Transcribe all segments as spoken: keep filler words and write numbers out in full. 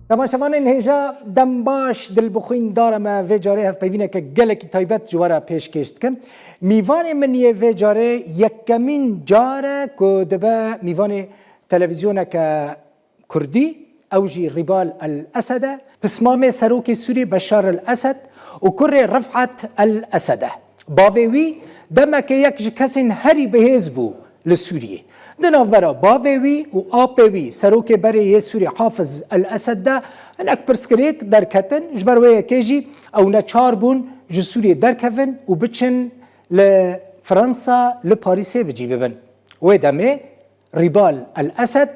Temaşevanên hêja, dem baş, dilbixwîn dara me vê carê hevpeyvîneke gelekî taybet ji we re pêşkêş dikim. Mîvanê min yê vê carê yekemîn car e ku dibe mîvanê televîzyoneke kurdî, ew jî Rîbal El Esed e, pismamê serokê Sûrî Beşar El Esed û kurê Refat El Esed e. Bavê wî demeke yek ji kesên herî bihêz bû li Sûriyê. Di navbera bavê wî û apê wî, serokê berê yê Sûrî Hafiz El Esed de hinek pirsgirêk derketin, ji ber wê yekê jî ew neçar bûn ji Sûriyê derkevin û biçin li Fransa, li Parîsê bi cî bibin. Wê demê Rîbal El Esed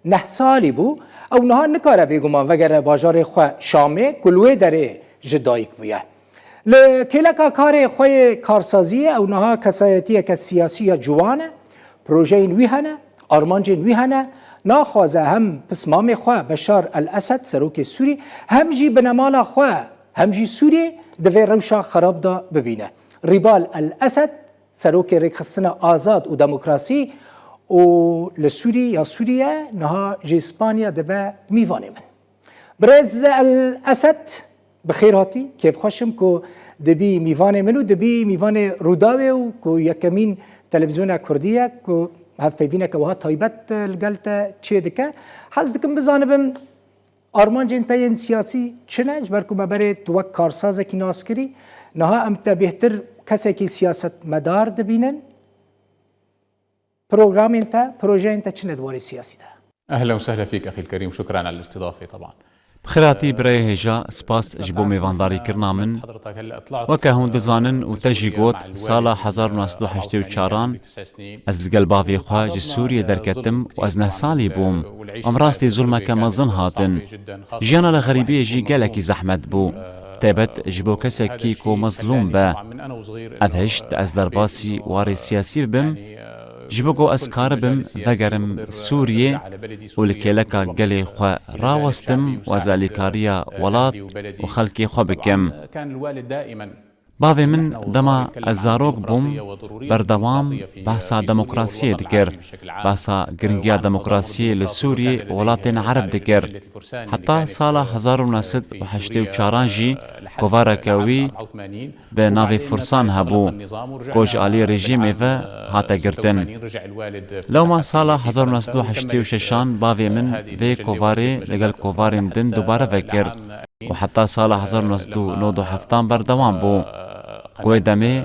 neh salî bû. Ew niha nikare bêguman vegere bajarê xwe Şamê ku li wê derê ji dayik bûye. Li kêleka karê xwe yê karsaziyê ew niha kesayetiyeke siyasî ya ciwan e. Projeyên wî hene, armancên wî hene. Naxwaze hem pismamê xwe Beşar El Esed, serokê Sûrî, hem jî binemala xwe, hem jî Sûriyê di vê rewşa xerab de bibîne. Rîbal El Esed, serokê Rêkxistina Azad û Demokrasî û li Sûrî ya Sûriye, niha ji Îspanya dibe mîvanê min. Birêz El Esed, bi xêr hatî. Kêfxweş im ku dibî mîvanê min û dibî mîvanê Rûdawê û ku yekemîn televîzyona kurdî ye ku hevpeyvîneke wiha taybet li gel te çê dike. Hez dikim bizanibim, armancên te yên siyasî çi ne? Ji ber ku me berê tu wek karsazekî nas kirî, niha em te bêhtir kesekî siyasetmedar dibînin. Programên te, projeyên te çi ne di warê siyasî de? أهلا وسهلا فيك أخي الكريم، شكرا على الاستضافة طبعا. Bi xêr hatî birayê hêja, spas ji bo mêvandarîkirina min. Weke hûn dizanin û te jî got, sala hezar û neh sed û heştê û çaran ez li gel bavê xwe ji Sûriyê derketim û ez neh salî bûm. Em rastî zulmeke mezin hatin. Jiyana li xerîbiyê jî gelekî zehmet bû. Taybet ji bo kesekî ku mezlûm be. Ev hişt ez derbasî warê siyasî bibim, ji bo ku ez karibim vegerim Sûriyê û li kêleka gelê xwe rawestim û ez alîkariya welat û xelkê xwe bikim. Bavê min dema ez zarok bûm, berdewam behsa demokrasiyê dikir, behsa giringiya demokrasiyê li Sûriyê û welatên Ereb dikir. Heta sala hezar û neh sed û heştê û çaran jî kovareke wî bi navê Fursan hebû, ku ji alî rejîmê ve hate girtin. Lewma sala hezar û neh sed û heştê û şeşan bavê min vê kovarê li gel kovarên din dubare vekir û heta sala hezar û neh sed û nod û heftan berdewam bû. Ku wê demê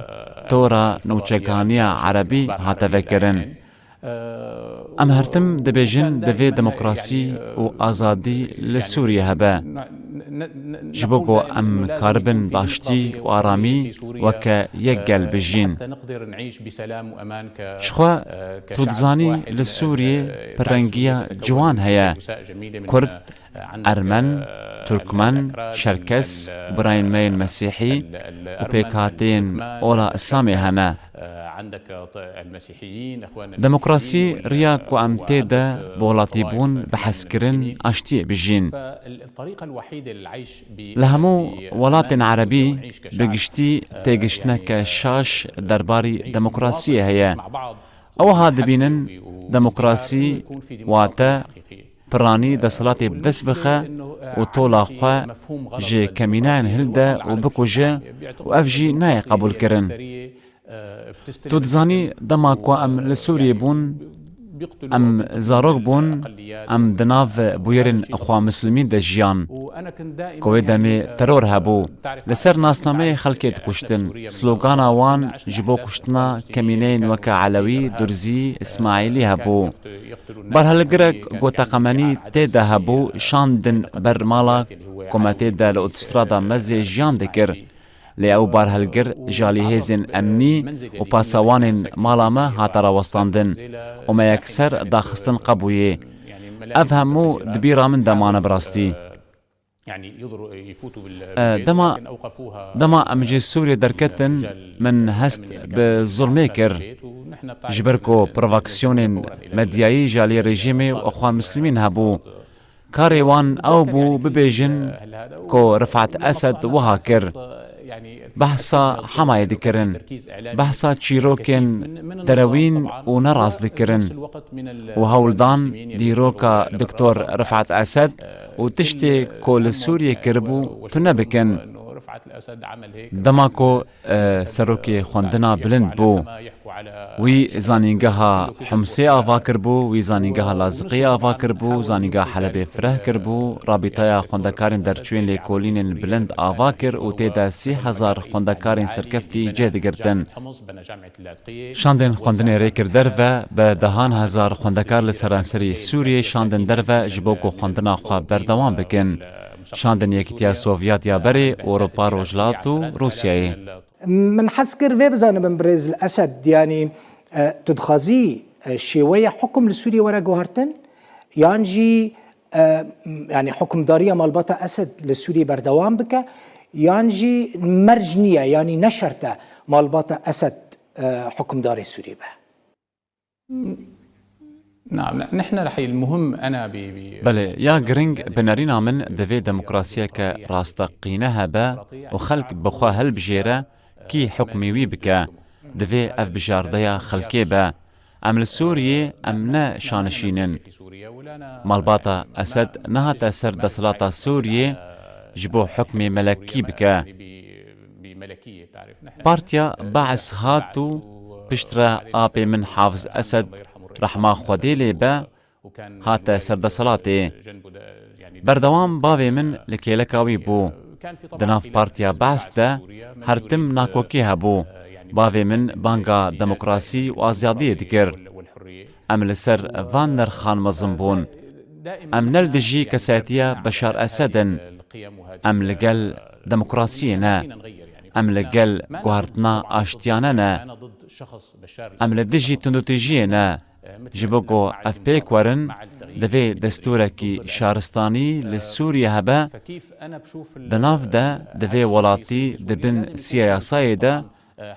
tora nûçegihaniya erebî hate vekirin. Em her tim dibêjin divê demokrasî û azadî li Sûriyê hebe. Ji bo ku em karibin bi aştî û aramî weke yek gel bijîn. Jixwe tu dizanî li Sûriyê pirrengiya ciwan heye. Kurd, Ermen, Turkmen, Çerkes û birayên me yên Mesîhî û pêkhateyên ola Îslamê hene. Demokrasî riya ku em tê de bi welatîbûn, bi hezkirin, aştiyê bijîn. Li hemû welatên erebî bi giştî têgiştineke şaş derbarî demokrasiyê heye. Ew wiha dibînin demokrasî wate piranî desthilatê bi dest bixe û tola xwe ji kemînayan hilde û bikuje û ev jî nayê qebûlkirin. Tu dizanî dema ku em li Sûriyê bûn, em zarok bûn, em di nav bûyerên xwemeslimîn de jiyan. Ku wê demê teror hebû. Li ser nasnameyê xelkê dikuştin. Slogana wan ji bo kuştina kemîneyên weke Elewî, Durzî, Îsmaîlî hebû. Barhilgirek ku teqemenî tê de hebû, şandin ber mala ku me tê de li otostrada Mezê jiyan dikir. Lê ew barhilgir ji alî hêzên emnî û pasewanên mala me hate rawestandin û me yekser daxistin qebûyê. Ev hemû di bîra min de mane bi rastî. E, dema, dema em ji Sûriyê derketin, min hest bi zulmê kir. Ji ber ku provokasyonên medyayî ji alî rejîmê û Exwan Muslimîn hebû. Karê wan ew bû bibêjin ku Rifat Esed wiha kir. Behsa hemayê dikirin. Behsa çîrokên derewîn û nerast dikirin. Û hewldan dîroka Doktor Rifat Esed û tiştê ku li Sûriyê kiribû tune bikin. Dema ku, e, serokê xwendina bilind bû, wî zanîngeha Humsê ava kiribû, wî zanîngeha Laziqiyê ava kiribû, zanîngeha Helebê fireh kiribû, rabîtaya xwendekarên derçûyên lêkolînên bilind ava kir û tê de sê hezar xwendekarên serkeftî cih digirtin. Şandên xwendinê rê kir derve, bi dehan hezar xwendekar li seranserî Sûriyê şandin derve ji bo ku xwendina xwe berdewam bikin. Şandin Yekîtiya Sovyet ya berê, Ewropa Rojhilat û Rûsyayê. Min hez kir vê bizanibim birêz li Esed, yanî, e, tu dixwazî, e, şêweya hukum li Sûriyê were guhartin, yan jî, e, yanî hukimdariya malbata Esed li Sûriyê berdewam bike, yan jî merc niye, yanî ne şert e malbata Esed, e, hukimdarê Sûriyê be? نعم، نحن رح المهم أنا ب- ب- Belê, ya giring bi nerîna min divê demokrasiyeke rasteqîne hebe û xelk bi xwe hilbijêre kî hukmê wî bike. Divê ev bijardeya xelkê be. Em li Sûriyê em ne şanişîn in. Malbata Esed nehate ser desthilata Sûriyê ji bo hukmê melekî bike. Partiya Baes hat û piştre apê min Hafiz Esed, rehma Xwedê lê be, hate ser desthilatê. Berdewam bavê min li kêleka wî bû. Di nav Partiya Baes de her tim nakokî hebû. Bavê min banga demokrasî û azadiyê dikir. Em li ser van nirxan mezin bûn. Em ne li dijî kesayetiya Beşar Esed in. Em li gel demokrasiyê ne. Em li gel guhertina aştiyane ne. Em li dijî tundûtîjiyê ne. Ji bo ku ev pêk werin, divê destûrekî şaristanî li Sûriyê hebe. Di nav de divê welatî di bin siya yasayê de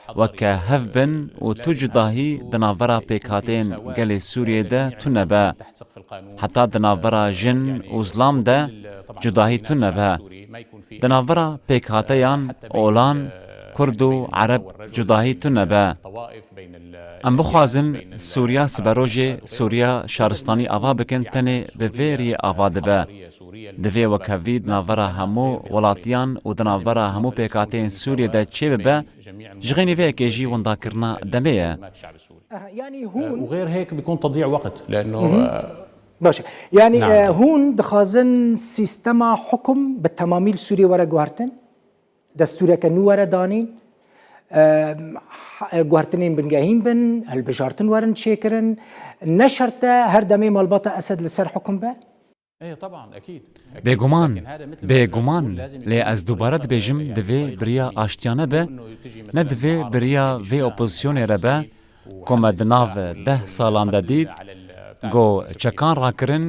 weke hev bin û tu cudahî di navbera pêkhateyên gelê Sûriyê de tune be. Heta di navbera jin û zilam de cudahî tune be. Di navbera pêkhateyan olan, kurd û ereb cudahî tune be. Em bixwazin Sûriya siberojê Sûriya şaristanî ava bikin, tenê bi vê riyê ava dibe. Divê wekevî di navbera hemû welatiyan û di navbera hemû pêkhateyên Sûriyê de çêbibe, ji xênî vê yekê jî wendakirina demê ye. Aha, yanî hûn وغير هيك بيكون تضييع وقت، لأنه، آه، Baş e. Yanî, نعم. E, hûn dixwazin sîstema hukum bi temamî li Sûriyê were guhertin? Destûreke nû were danîn? E, ha-, e, guhertinên bingehîn bin, hilbijartin werin çêkirin? Ne şert e her demê malbata Esed li ser hukum be? Bêguman, bêguman, lê ez dubare dibêjim, divê bi riya aştiyane be, ne divê bi riya vê opozisyonê re be, ku me di nav deh salan de dît, ku çekan rakirin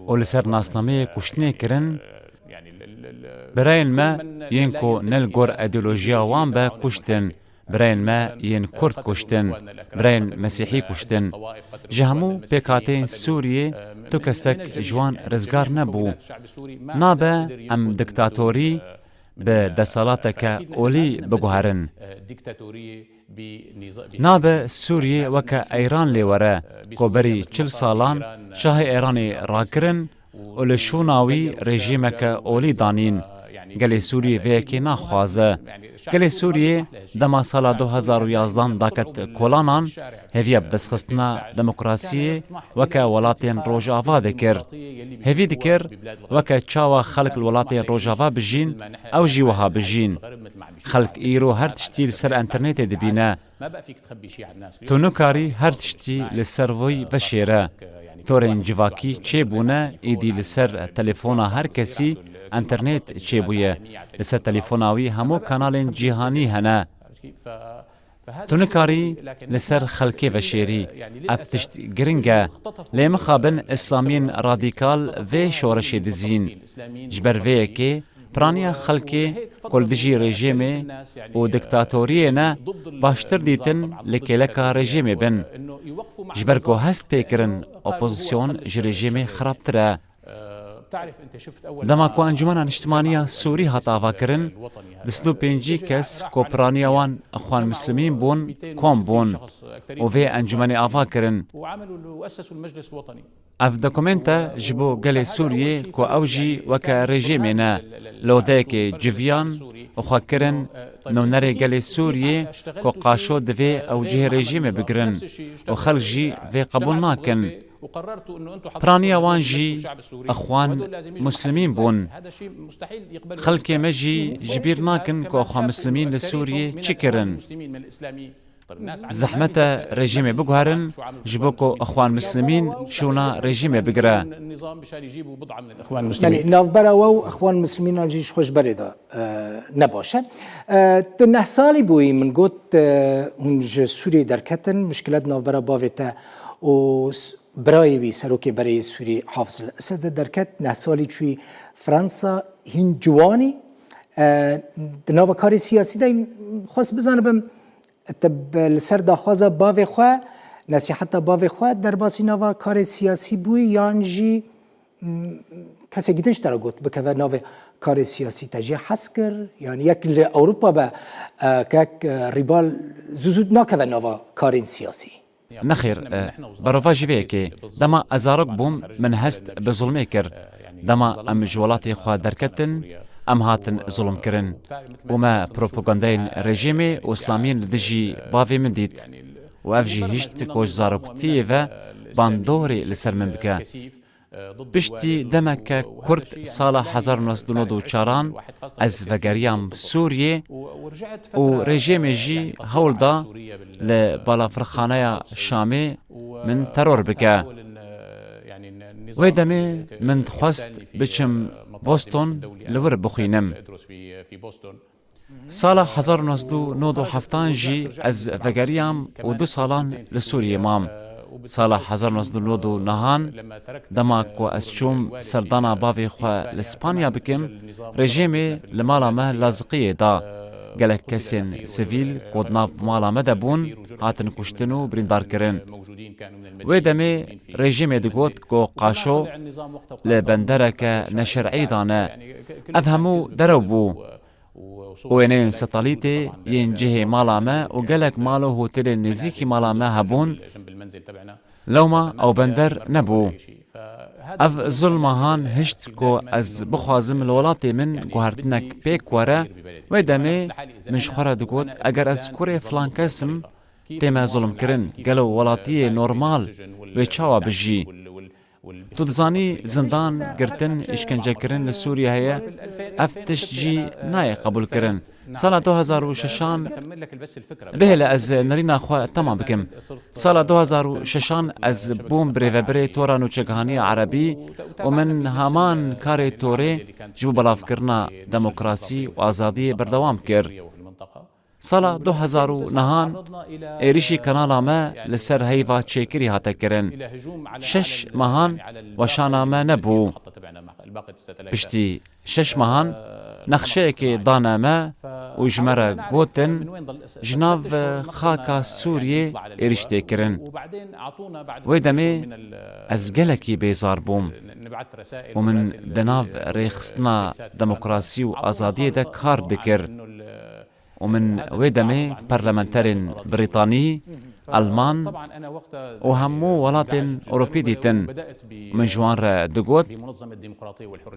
û li ser nasnameyê kuştinê kirin. Birayên me yên ku ne li gor îdeolojiya wan be kuştin. Birayên me yên Kurd kuştin, birayên Mesîhî kuştin. Ji hemû pêkhateyên Sûriyê tu kesek ji wan rizgar nebû. Nabe em diktatorî bi desthilateke olî biguherin. Nabe Sûriyê weke Eyran lê were, ku berî çil salan şahê Eyranê rakirin, û li şûna wî rejîmeke olî danîn. Gelê Sûriyê vê yekê naxwaze. Gelê Sûriyê dema sala du hezar û yazdan daket kolanan, hêviya bidestxistina demokrasiyê weke welatên Rojava dikir. Hêvî dikir weke çawa xelk li welatên Rojava bijîn, ew jî wiha bijîn. Xelk îro her tiştî li ser enternetê dibîne. Tu nikarî her tiştî li ser wî veşêre. Torên civakî çêbûne, êdî li ser telefona her kesî enternet çêbûye. Li ser telefona wî hemû kanalên cîhanî hene. Tu nikarî li ser xelkê veşêrî. Ev tişt giring e. Lê mixabin îslamiyên radîkal vê şoreşê dizîn. Ji ber vê yekê piraniya xelkê ku li dijî rejîmê û diktatoriyê ne, baştir dîtin li kêleka rejîmê bin. Ji ber ku hest pê kirin opozîsyon ji rejîmê xirabtir e. Dema ku Encûmena Niştimaniya Sûrî hat avakirin, du sed û pêncî kes ku piraniya wan Ixwan Muslimîn bûn, kom bûn û vê encûmenê ava kirin. Ev dokumente ji bo gelê Sûriyê ku ew jî weke rejîmê ne, li odeyekê civiyan û xwe kirin nûnerê gelê Sûriyê ku qaşo divê ew cihê rejîmê bigirin û xelk jî vê qebûl nakin. Piraniya wan jî Ixwan Muslimîn bûn. Xelkê me jî ji bîr nakin ku Ixwan Muslimîn li Sûriyê çi kirin. Zehmet e rejîmê biguherin, ji bo ku Ixwan Muslimîn şûna rejîmê bigire. Belê, navbera we û Ixwan Muslimînan jî ji xwe ji berê de, e, ne baş e. E, tu neh salî bûyî, min got, e, hûn ji Sûriyê derketin, muşkilet navbera bavê te û s-, birayê wî, serokê berê yê Sûrî Hafiz El-Esed derket, neh salî çûyî Fransa, hîn ciwanî. E, di nava karê siyasî de xwest bizanibim, te bi, li ser daxwaza bavê xwe, nesîheta bavê xwe derbasî nava karê siyasî bûyî yan jî, m, kesekî din ji te re got bikeve navê karê siyasî, te jê hez kir? Yanî yek li Ewropa be, e, kek, e, Rîbal zû zû nakeve nava karên siyasî. Nexêr, e, berova jî vê yekê. Dema ez zarok bûm, min hest bi zulmê kir. Dema em ji welatê xwe derketin, em hatin zulmkirin. Û me propagandayên rejîmê û îslamiyên li dijî bavê min dît. Û ev jî hişt ku ji zaroktiyê ve bandorê li ser min bike. Piştî demeke kurt sala hezar û neh sed û nod û çaran ez vegeriyam Sûriyê û rejîmê jî hewl da li balafirxaneya Şamê min teror bike. Wê demê min dixwest biçim Boston li wir bixwînim. Sala hezar û neh sed û nod û heftan jî ez vegeriyam û du salan li Sûriyê mam. Sala hezar û neh sed û nod û nehan, dema ku ez çûm serdana bavê xwe li Spanya bikim, rejîmê li mala me laziqiyê da. Gelek kesên sivîl ku di nav mala me de bûn, hatin kuştin û birîndar kirin. Wê demê rejîmê digot ku qaşo li bendereke neşer'î de ne. Ev hemû derew bû. Û wêneyên setalîtê yên cihê mala me û gelek mal û hotelên nêzîkî mala me hebûn. Lewma ew bender nebû. Ev zulma han hişt ku ez bixwazim li welatê min guhertinek pêk were, wê demê min ji xwe re digot, eger ez kurê filan kes im, tê me zulmkirin, gelo welatiyê normal wê çawa bijî? Tu dizanî zindan, girtin, îşkencekirin li Sûriye heye. Ev tişt jî nayê qebûlkirin. Sala du hezar û şeşan, bihêle ez nerîna xwe temam bikim. Sala du hezar û şeşan ez bûm birêvebirê Tora Nûçegihaniya Erebî û min heman karê torê ji bo belavkirina demokrasî û azadiyê berdewam kir. Sala du hezar û nehan êrişî kanala me li ser heyva çêkirî hate kirin. Şeş mehan weşana me nebû. Piştî şeş mehan nexşeyekê dane me û ji me re gotin, ji nav xaka Sûriyê êrîş tê kirin. Wê demê ez gelekî bêzar bûm û min di nav rêxistina demokrasî û azadiyê de kar dikir. Û min wê demê parlamenterên Brîtanî, Alman û hemû welatên Ewropî dîtin. Min ji wan re digot,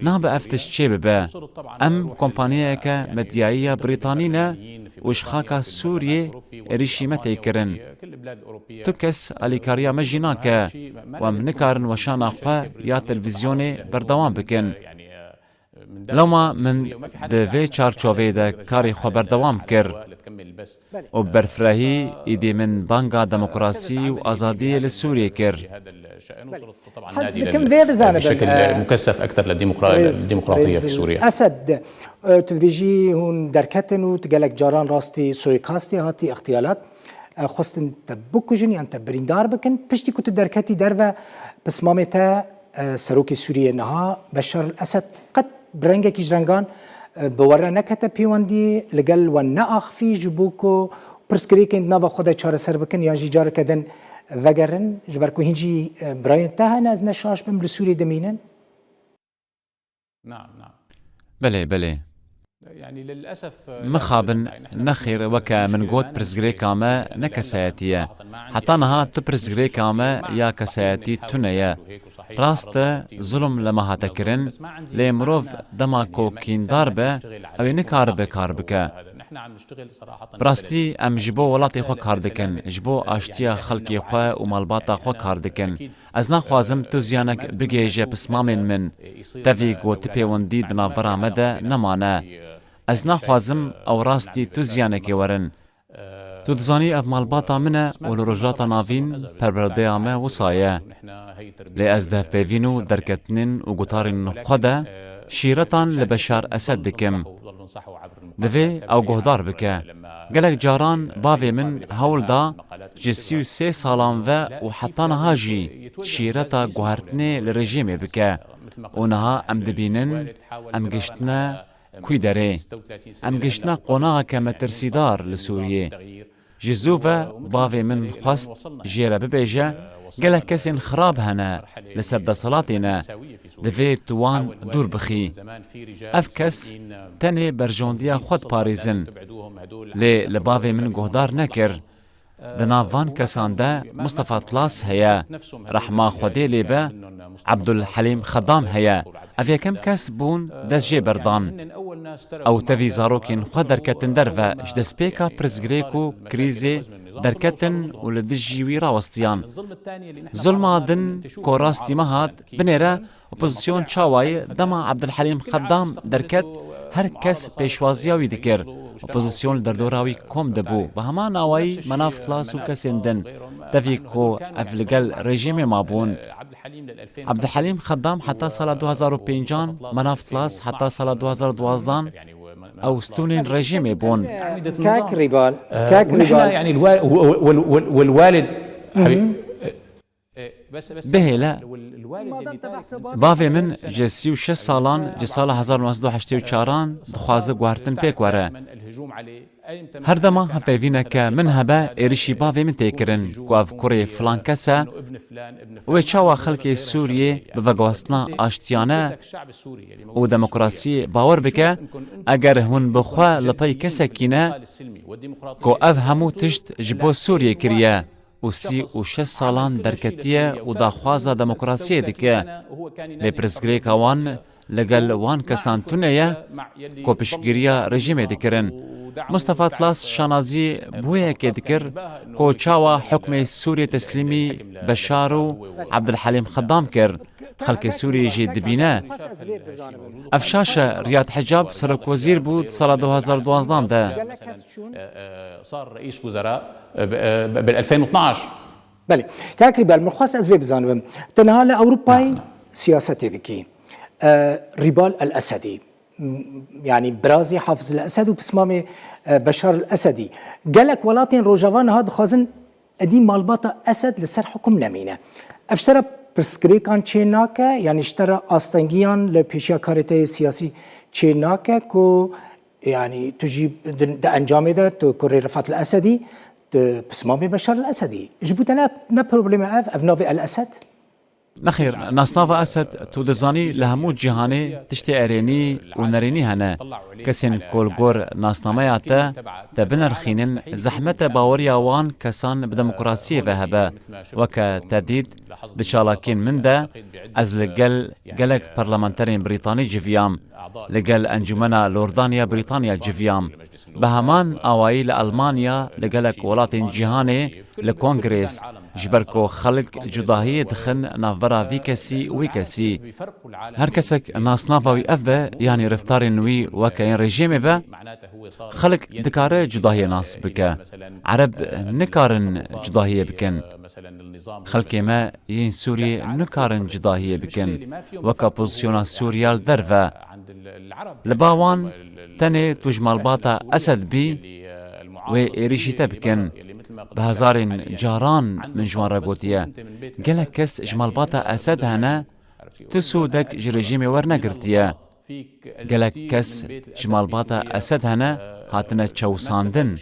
nabe ev tişt çêbibe. Em kompaniyeke medyayî ya Brîtanî ne û ji xaka Sûriyê êrîşî me tê kirin. Tu kes alîkariya me jî nake û em nikarin weşana xwe ya televîzyonê berdewam bikin. Lewma min di vê çarçoveyê de karê xwe berdewam kir û bi berfirehî îdî min banga demokrasî û azadiyê li Sûriyê kir. Hez dikim vê bizanim, بشكل مكثف أكثر للديمقرا- للديمقراطية في سوريا. Esed, e, tu dibêjî hûn derketin û tu gelek caran rastî soykastê hatî, îxtiyalat, e, xwestin te bikujin yan te birîndar bikin. Piştî ku tu derketî derve, pismamê te, e, serokê Sûriyê niha, Beşar el-Esed, qet bi rengekî ji rengan, e, bi we re nekete pêwendiyê, li gel we neaxivî ji bo ku pirsgirêkên di nava xwe de çareser bikin yan jî careke din vegerin, ji ber ku hîn jî, e, birayên te hene, ez ne şaş bim, li Sûriyê dimînin? Belê, belê. Mixabin, nexêr, weke min got, pirsgirêka me ne kesayetî ye. Heta niha tu pirsgirêka me ya kesayetî tune ye. Rast e, zulm li me hate kirin, lê mirov dema ku kîndar be, ew ê nikaribe kar bike. Bi rastî em ji bo welatê xwe kar dikin, ji bo aştiya xelkê xwe û malbata xwe kar dikin. Ez naxwazim tu ziyanek bigihêje pismamên min. Tevî ku ti pêwendî di navbera me de nemane. Ez naxwazim ew rastî tu ziyanekê werin. Tu dizanî ev malbata min e û li Rojhilata Navîn perwerdeya me wisa ye. Lê ez di hevpeyvîn û derketinên û gutarên xwe de şîretan li Beşar Esed dikim. Divê ew guhdar bike. Gelek caran bavê min hewl da ji sî û sê salan ve û heta niha jî şîreta guhertinê li rejîmê bike. Û niha em dibînin, em giştine kûyderê. Em giştine qonaxeke metirsîdar li Sûriyê. Ji zû ve bavê min xwest jê re bibêje, gelek kesên xirab hene li ser desthilatê ne, divê tu wan dûr bixî. Ev kes tenê berjewendiya xwe diparêzin. Lê li bavê min guhdar nekir. Di nav van kesan de Mustafa Tlas heye, rehma Xwedê lê be, Abdul Helîm Xedam heye. Ev yekem kes bûn dest jê berdan. Ew tevî zarokên xwe derketin derve, ji destpêka pirsgirêk û krîzê derketin û li dijî wî rawestiyan. Zulma din ku rastî me hat, binêre opozîsyon çawa ye, dema Abdulhelîm Xeddam derket, her kes pêşwaziya wî dikir. Opozîsyon li derdora wî kom dibû. Bi heman awayî Menaf Tlas û kesên din, tevî ku ev li gel rejîmê mabûn. Abdulhelîm Xeddam heta sala du hazar û pêncan Menaf Tlas heta sala du hazar û duwazdan ew stûnên rejîmê bûn. Kak Rîbal, Kak Rîbal. يعني الوا- وال- وال- والوالد Bihêle, bavê min ji sî û şeş salan, ji sala hezar neh sed û heştê û çaran dixwaze guhertin pêk were. Her dema hevpeyvîneke min hebe, êrişî bavê min tê kirin ku ev kurê filan kes e, wê çawa xelkê Sûriyê bi veguhastina aştiyane û demokrasiyê bawer bike, eger hûn bi xwe li pey kesekî ne ku ev hemû tişt ji bo Sûriyê kiriye û sî û şeş salan derketiye û daxwaza demokrasiyê dike. Lê pirsgirêka wan li gel wan kesan tune ye ku piştgiriya rejîmê dikirin. Mustafa Tlas şanazî bi wê yekê dikir ku çawa hukmê Sûriyê teslîmî Beşar û Abdulhelîm Xeddam kir. Xelkê Sûriyê jî dibîne. Ev şaş e, Riyad Hicab serokwezîr bû di sala du hazar duwazdan de. صار رئيس وزراء ب- ب- بال ألفين واثناعش. Belê. Kak Rîbal, min xwest ez vê bizanibim. Tu niha li Ewropayê siyasetê dikî. E, Rîbal El Esedî. M- Yani birazî Hafiz El Esed û pismamê, e, Beşar El Esedî. Gelek welatên Rojava niha dixwazin edî malbata Esed li ser hukum nemîne. Ev ji te re pirsgirêkan çê nake, yani ji te re astengiyan li pêşiya karê te yê siyasî çê nake ku Yani tu jî di, di encamê de tu kurê Rifat El Esedî, tu pismamê Beşar El Esedî. Ji bo te ne, ne probleme ev, ev navê El Esed? Nexêr, nasnava Esed tu dizanî li hemû cîhanê tiştê erênî û nerênî hene. Kesên ku li gor nasnameya te, te binirxînin, zehmet e baweriya wan kesan bi demokrasiyê ve hebe. Weke te dît, di çalakiyên min de ez li gel gelek parlamenterên Brîtanî civiyam. Li gel Encûmena Lordan ya Brîtanya civiyam. Bi heman awayî li Elmanya, li gelek welatên cîhanê, li Kongrês, ji ber ku xelk cudahiyê dixin navbera vî kesî û wî kesî. Her kesek nasnava wî ev be, yanî reftarên wî weke yên rejîmê be, xelk dikare cudahiyê nas bike. Ereb nikarin cudahiyê bikin. Xelkê me yên Sûriyê nikarin cudahiyê bikin, weke pozisyona Sûriya li derve. Li ba wan tenê tu ji malbata Esed bî, wê êrîşî te bikin. Bi hezarên caran min ji wan re gotiye, gelek kes ji malbata Esed hene, tu sûdek ji rejîmê wernegirtiye. Gelek kes ji malbata Esed hene, hatine çewsandin.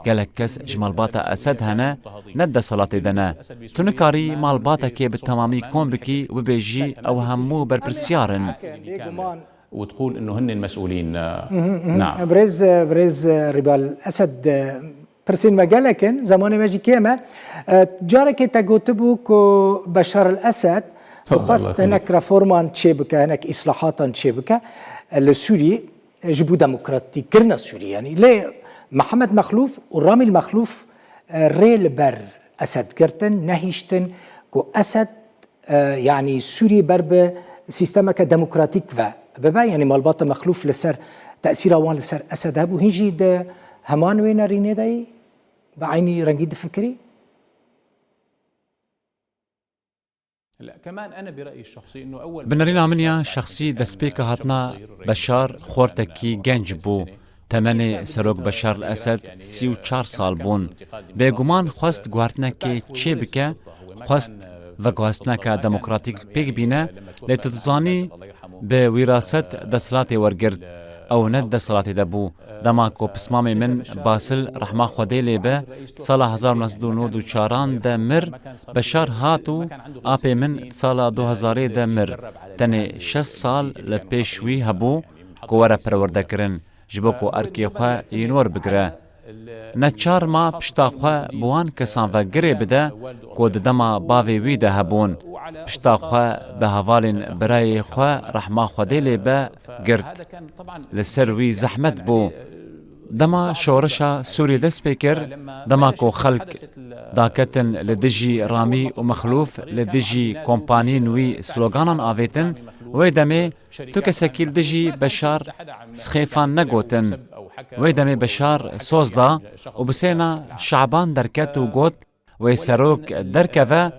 Gelek kes ji malbata Esed hene, ne di desthilatê de ne. Tu nikarî malbatekê bi temamî kom bikî û bibêjî ew hemû berpirsiyar in. Bêguman وتقول إنه هن المسؤولين. نعم. Birêz, birêz Rîbal Esed, pirsên me gelek in, zemanê me jî kêm e. Carekê te gotibû ku Beşar el Esed Tefadel, dixwest Allah yahfazek. Hinek reforman çêbike, hinek îslahatan çêbike li Sûriyê ji bo demokratîkkirina Sûriyê. Yanî lê Mihemed Mexlûf û Ramîl Mexlûf rê li ber Esed girtin, nehiştin ku Esed e, yanî Sûriyê ber bi sîstemeke demokratîk ve bibe, yanî malbata Mexlûf li ser tesîra wan li ser Esed hebû, hîn jî di heman wê nerînê de yî? Bi eynî rengî difikirî? لا، كمان أنا برأيي الشخصي إنه أول Bi nerîna min ya şexsî, destpêka hatina Beşar xortekî genc bû. Temenê Serok Beşar el Esed sî û çar sal bûn. Bêguman xwest guhertinekê çê bike, xwest veguhestineke demokratîk pêk bîne, lê tu dizanî bi wîraset desthilatê wergirt. Ew ne di desthilatê de bû. Dema ku pismamê min Basil, rehma Xwedê lê be, di sala hezar û neh sed û nod û çaran de mir, Beşar hat û apê min di sala du hezarê de mir. Tenê şeş sal li pêş wî hebû ku were perwerdekirin. Ji bo ku erkê xwe yên wer bigire. Ne çar ma pişta xwe bi wan kesan ve girê bide ku di dema bavê wî de hebûn. Pişta xwe bi hevalên birayê xwe rehma Xwedê lê be girt. Li ser wî zehmet bû. Dema şorişa Sûrî dest pê kir, dema ku xelk daketin li dijî Ramî û Mexlûf, li dijî kompaniyên wî sloganan avêtin, wê demê tu kesekî li dijî Beşar sixêfan negotin. Wê demê Beşar soz da û bi sêna Şaban derket û got, wê serok derkeve,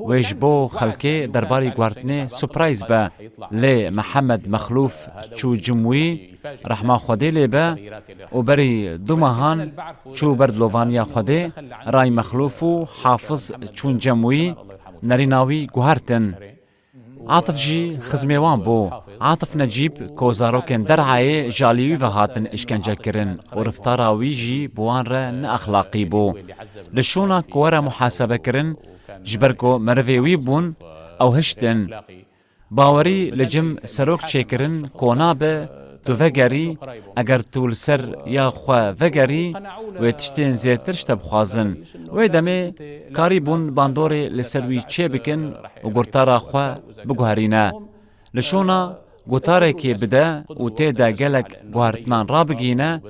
wê ji bo xelkê derbarî guhertinê surprise be. Lê Mihemed Mexlûf çû cem wî, rehma Xwedê lê be, û berî du mehan çû ber dilovaniya Xwedê, Ray Mexlûf û Hafiz çûn cem wî, nerîna wî guhertin. Atif jî xizmê wan bû. Atif Necîb, ku zarokên Derayê ji alî wî ve hatin îşkence kirin û riftara wî jî bi wan re ne exlaqî bû. Li şûna ku were muhasebe kirin, ji ber ku merivê wî bûn, ew hiştin. Bawerî li cem serok çêkirin ku nabe tu vegerî, eger tu li ser ya xwe vegerî, wê tiştên zêrtir ji te bixwazin. Wê demê karîbûn bandorê li ser wî çêbikin û gotara xwe biguherîne. Li şûna gotarekê bide û tê de gelek guhertinan rabigihîne,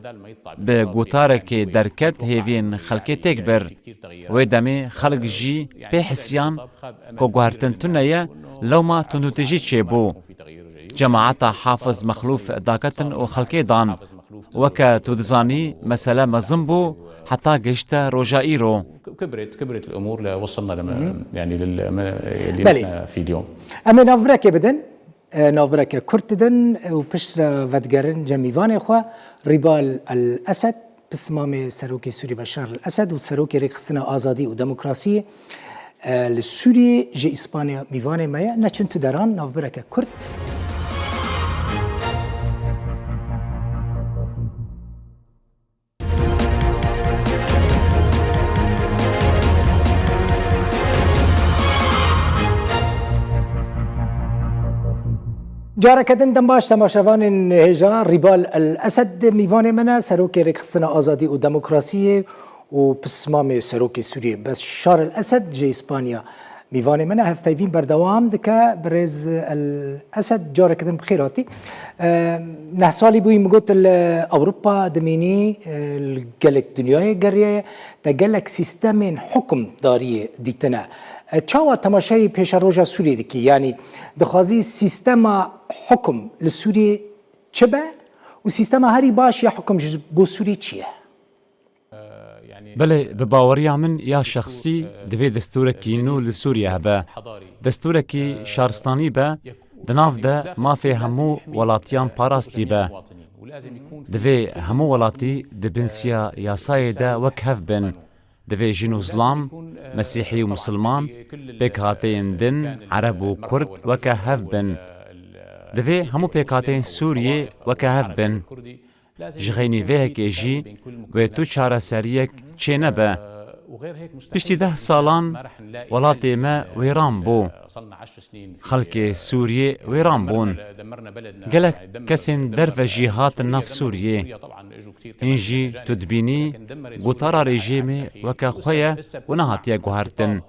bi gotarekê derket hêviyên xelkê têk bir. Wê demê xelk jî pê hisiyan ku guhertin tune ye, lewma tundûtijî çêbû. Cemaeta Hafiz Mexlûf daketin û xelkê dan. Weke tu dizanî, mesele mezin bû, heta gihişte roja îro. كبرت، كبرت الأمور لوصلنا لما، يعني لل-، ما، اللي Belê. نحن فيه اليوم. Em ê navbirekê bidin, e, navbireke kurt didin, e, û piştre vedigerin cem mîvanê xwe, Rîbal El Esed, pismamê Serokê Sûrî Beşar El Esed û Serokê Rêkxistina Azadî û Demokrasiyê, e, li Sûriyê ji Îspanya mîvanê me ye. Neçin tu deran, navbireke kurt. Careke din dem baş temaşevanên hêja, Rîbal El Esed mîvanê me ne, Serokê Rêkxistina Azadî û Demokrasiyê û pismamê Serokê Sûriyê Beşar El Esed ji Îspanya mîvanê me ne. Hevpeyvîn berdewam dike. Birêz El Esed, careke din bi xêr hatî. E, neh salî bûyî min got li Ewropa dimînî, e, li gelek dinyayê geriyaye, te gelek sîstemên hukimdariyê dîtine. E, çawa temaşeyê pêşeroja Sûriyê dikî? Yanî dixwazî sîstema hukum li Sûriyê çi be û sîstema herî baş ya hukum ji bo Sûriyê çi ye? Belê, bi baweriya min ya şexsî, divê destûrekî nû li Sûriye hebe. Destûrekî şaristanî be, di nav de mafê hemû welatiyan parastî be. Divê hemû welatî di bin siya yasayê de wek hev bin. Divê jin û zilam, mesîhî û misilman, pêkhateyên din, ereb û kurd weke hev bin. Divê hemû pêkhateyên Sûriyê weke hev bin. Ji xeynî vê yekê jî wê tu çareseriyek çê nebe. Piştî deh salan welatê me wêran bû. Xelkê Sûriyê wêran bûn. Gelek kesên derve jî hatin nav Sûriyê. Hîn jî tu dibînî gotara rejîmê weke xwe ye û nehatiye guhertin.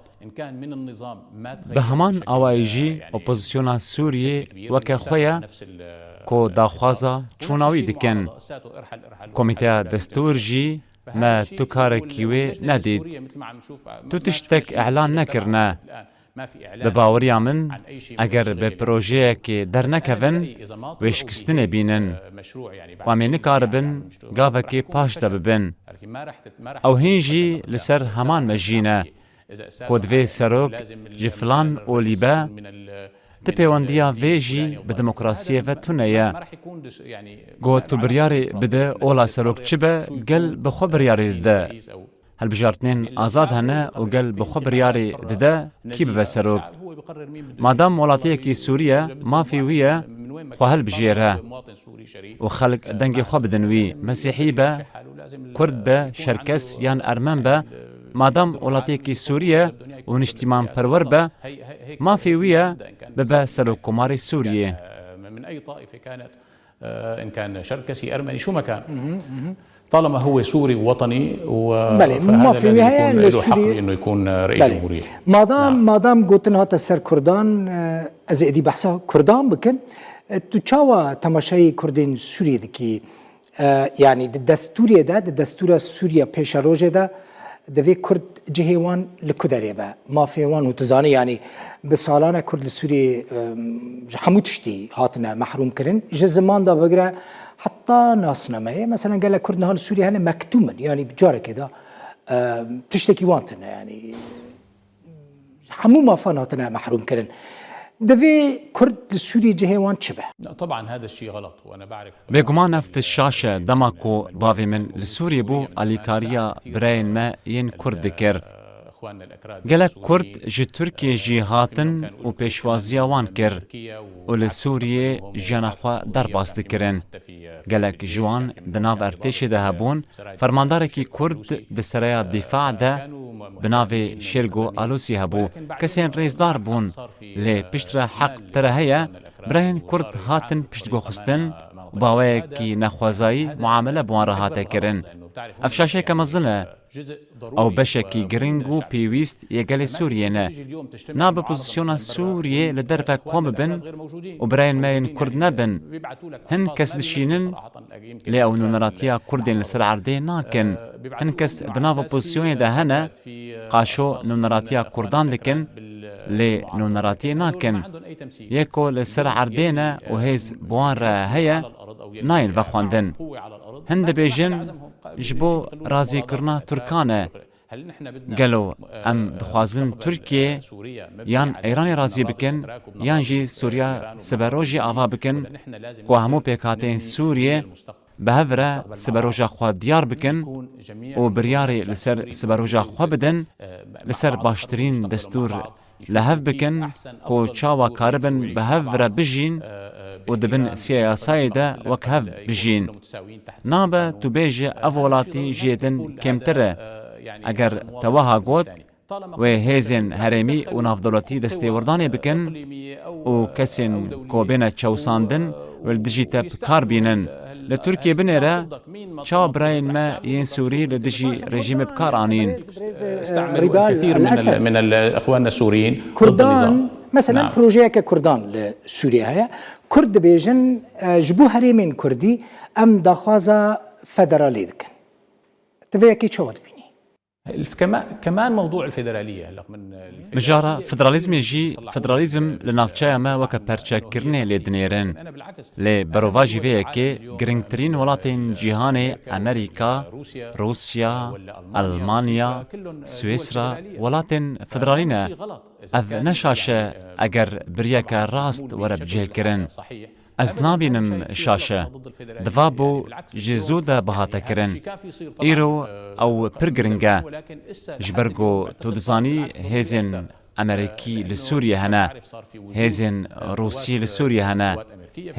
Bi heman awayî jî opozisyona Sûriyê weke xwe ye ku daxwaza çûna wî dikin. Komîteya Destûr jî me tu karekî wê nedît. Tu tiştek îlan nekirine. Bi baweriya min, eger bi projeyekê dernekevin, wê şikistinê bînin. Û em ê nikaribin gavekê paş de bibin. Ew hîn jî li ser heman mejî ne. Ku divê serok ji filan olî be, ti pêwendiya vê jî bi demokrasiyê ve tune ye. Ku tu biryarê bide ola serok çi be, gel bi xwe biryarê dide. Hilbijartinên azad hene û gel bi xwe biryarê dide kî bibe serok. Madam welatiyekî Sûriye mafê wî ye xwe hilbijêre û xelk dengê xwe bidin wî, Mesîhî be, Kurd be, Şerkes yan Ermen be, madam welatiyekî Sûriye û niştîmanperwer be, mafê wî ye bibe Serokkomarê Sûriyê. من أي طائفة كانت، آه، إن كان شركسي، أرمني، شو ما كان. طالما هو سوري ووطني، و بلي، فهذا ما في لازم نهاية يكون له حق لسوريا. بأنه يكون رئيس بلي. جمهورية. مادام، نعم. مادام قوتن هات سر كردان، آه، أزي أدي بحثا كردان بكن، آه، تو چاوا تماشای کردین سوریه دکی؟ Yanî di destûrê de, di destûra Sûriya pêşerojê de divê Kurd cihê wan li ku derê be? Mafê wan û tu zanî, yanî bi salan e Kurd li Sûriyê, em, ji hemû tiştî hatine mehrûm kirin. Ji ziman de bigire heta nasnameyê. Mesela gelek Kurd niha li Sûriyê hene mektûm in, yanî bi carekê de, em, tiştekî wan tune, yanî hemû mafan hatine mehrûm kirin. Divê Kurd li Sûriyê cihê wan çi be? طبعا هذا الشيء غلط، وأنا بعرف. Bêguman ev tişt şaş e, dema ku bavê min li Sûriyê bû, alîkariya birayên me yên Kurd dikir. Gelek Kurd ji Tirkiyê jî hatin û pêşwaziya wan kir û li Sûriyê jiyana xwe derbas dikirin. Gelek ji wan di nav artêşê de hebûn, fermandarekî Kurd di Seraya Dîfa de bi navê Şêrgo Alûsî hebû. Kesên rêzdar bûn, lê piştre heq bi te re heye, birayên Kurd hatin piştgoxistin û bi awayekî nexwazayî muamele bi wan re hate kirin. Ev şaşeke mezin e. Ew beşekî giring û pêwîst yê gelê Sûriyê ne. Nabe pozisyona Sûriyê li derve kom bibin û birayên me yên Kurd nebin. Hin kes dişînin, lê ew nûneratiya Kurdên li ser erdê nakin. Hin kes di nav opozisyonê de hene, qaşo nûneratiya Kurdan dikin, lê nûneratiyê nakin. Yê ku li ser erdê ne û hêz bi wan re heye, nayên vexwendin. Hin dibêjin, ji bo razîkirina Tirkan e. Gelo em dixwazin Tirkiye yan Îranê razî bikin, yan jî Sûriya siberojê ava bikin, ku hemû pêkhateyên Sûriye bi hev re siberoja xwe diyar bikin û biryarê li ser siberoja xwe bidin, li ser baştirîn destûr li hev bikin ku çawa karibin bi hev re bijîn û di bin siyasayê de wek hev bijîn. Nabe tu bêje ev welatî jê din kêmtir e. Eger te wiha got, wê hêzên herêmî û navdewletî destêwerdanê bikin û kesên ku bêne çewsandin wê li dijî te bi kar bînin. Li Tirkiyê binêre, çawa birayên me yên Sûrî li dijî rejîmê bi kar anîn? استعملوا الكثير من ال- من ال- اخواننا السوريين ضد النظام. Kurdan, mesela, نعم. Projeyeke Kurdan li Sûriyê heye. Kurd dibêjin, e, ji bo herêmên Kurdî em daxwaza federalê dikin. Tu vê yekê çawa dibînî? كمان كمان موضوع الفيدرالية هلا من Mijara federalîzmê jî, federalîzm li navçeya me weke perçekirinê lê dinêrin. Lê berovajî vê yekê, giringtirîn welatên cîhanê, Amerîka, Rûsya, Elmanya, Swîsra, welatên federalî ne. Ev ne şaş e eger bi riyeke rast were bicihkirin. Ez nabînim şaş e. Di va bû ji zû de bihate kirin. Îro ew pir giring e. Ji ber ku tu dizanî hêzên Amerîkî li Sûriyê hene, hêzên Rûsî li Sûriyê hene,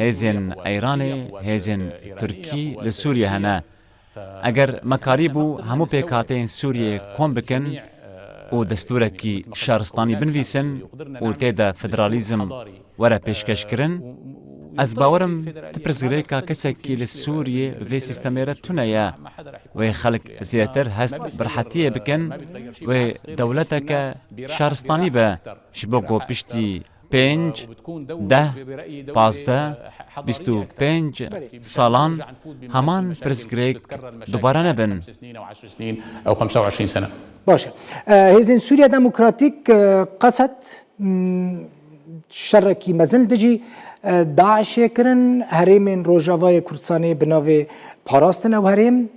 hêzên Îranê, hêzên Tirkî li Sûriyê hene. Eger me karîbû hemû pêkhateyên Sûriyê kom bikin û destûrekî şaristanî binivîsin û tê de federalîzm were pêşkeşkirin, ez bawer im ti pirsgirêka kesekî li Sûriyê bi vê sîstemê re tune ye. Wê xelk zêdetir hest bi rehetiyê bikin, wê dewleteke şaristanî be, ji bo ku piştî pênc, deh, pazdeh, bîst û pênc salan heman pirsgirêk dubare nebin. Baş e. Hêzên Sûriya Demokratîk, Qesed, şerekî mezin li dijî DAIŞê kirin. Herêmên Rojavayê Kurdistanê bi navê parastin ew herêm,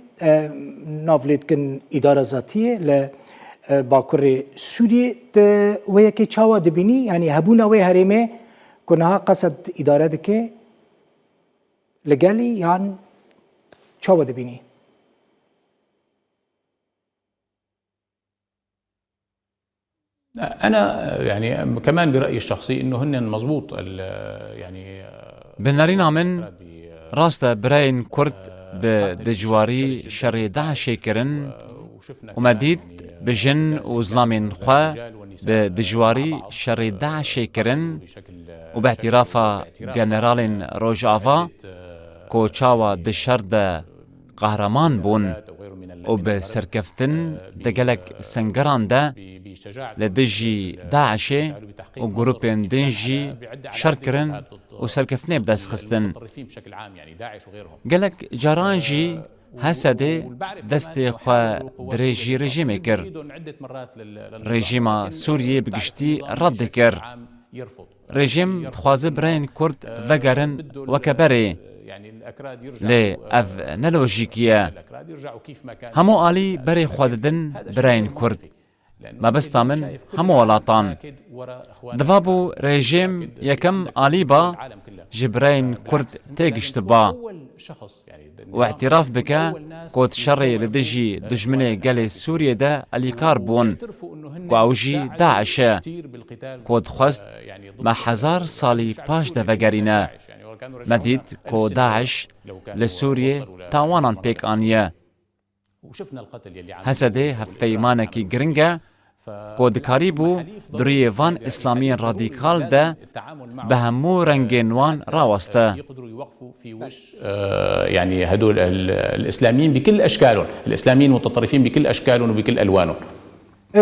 nav lê dikin îdara zatiyê li Bakurê Sûriyê. Tu wê yekê çawa dibînî? Yanî hebûna wê herêmê ku niha Qesed îdare dike li gelî yan çawa dibînî? أنا يعني كمان برأيي الشخصي إنه هن مزبوط يعني Bi nerîna min, rast e birayên Kurd bi dijwarî şerê DAIŞê kirin û me dît bi jin û zilamên xwe bi dijwarî şerê DAIŞê kirin û bi îtîrafa generalên Rojava ku çawa di şer de qehreman bûn û bi serkeftin di gelek sengeran de li dijî DAIŞê û grûpên din jî şer kirin û serkeftinê bi dest xistin. Gelek caran jî Hesedê destê xwe dirêjî rejîmê kir. Rejîma Sûriyê bi giştî red dikir. Rejîm dixwaze birayên Kurd vegerin weke berê. Lê ev ne lojîkî ye. Hemû alî berê xwe didin birayên Kurd. Mebesta min hemû welatan. Divabû rejîm yekem alî ba ji birayên Kurd têgiştiba û îtîraf bike ku di şerê li dijî dijminê gelê Sûriyê de alîkar bûn, ku ew jî DAIŞ e, ku dixwest me hezar salî paş de vegerîne. Me dît ku DAIŞ li Sûriyê tawanan pêk aniye. Hesedê hevpeymanekî giring e ku dikarîbû di rûyê van îslamiyên radîkal de bi hemû rengên wan raweste. يعني هدول الاسلاميين بكل اشكالهم، الاسلاميين المتطرفين بكل اشكالهم وبكل الوانهم.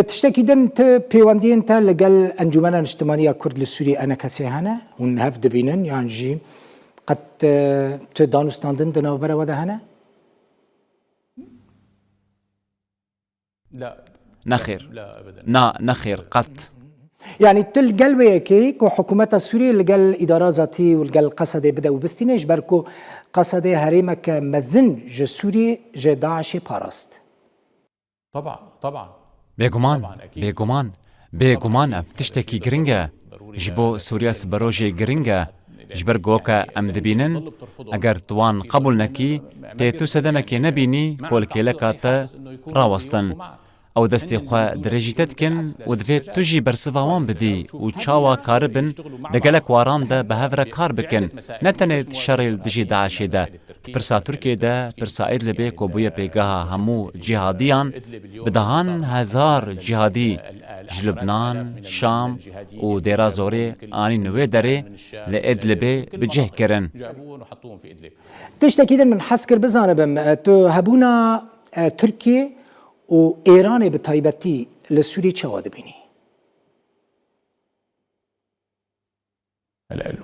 Tiştekî din, tu pêwendiyên te li gel Encûmena Niştimanî ya Kurd li Sûriyê, ENKSê, hene? Hûn hev dibînin yan jî qet tu danûstandin di navbera we de hene? Nexêr. Na, nexêr, qet. Yanî tu li gel wê yekê ku hikûmeta Sûriyê li gel îdara zatî û li gel Qesedê bide û bistîne, ji ber ku Qesedê herêmeke mezin ji Sûriyê ji DAIŞê parast. Bêguman, bêguman, bêguman ev tiştekî giring e. Ji bo Sûriya siberojê giring e. Ji ber ku weke em dibînin, eger tu wan qebûl nekî, tê tu sedemekê nebînî ku li kêleka te rawestin. Ew destê xwe dirêjî te dikin û divê tu jî bersiva wan bidî û çawa karibin di gelek waran de bi hev re kar bikin, ne tenê di şerê li dijî DAIŞê de. Di pirsa Tirkiyê de, pirsa Idlibê ku bûye pêgeha hemû cîhadiyan, bi dehan hezar cîhadî ji Lubnan, Şam û Dêra Zorê anîn wê derê li Idlibê bi cih kirin. Tiştekî din min hez kir bizanibim, tu hebûna e, Tirkiyê û Êranê bi taybetî li Sûriyê çawa dibînî?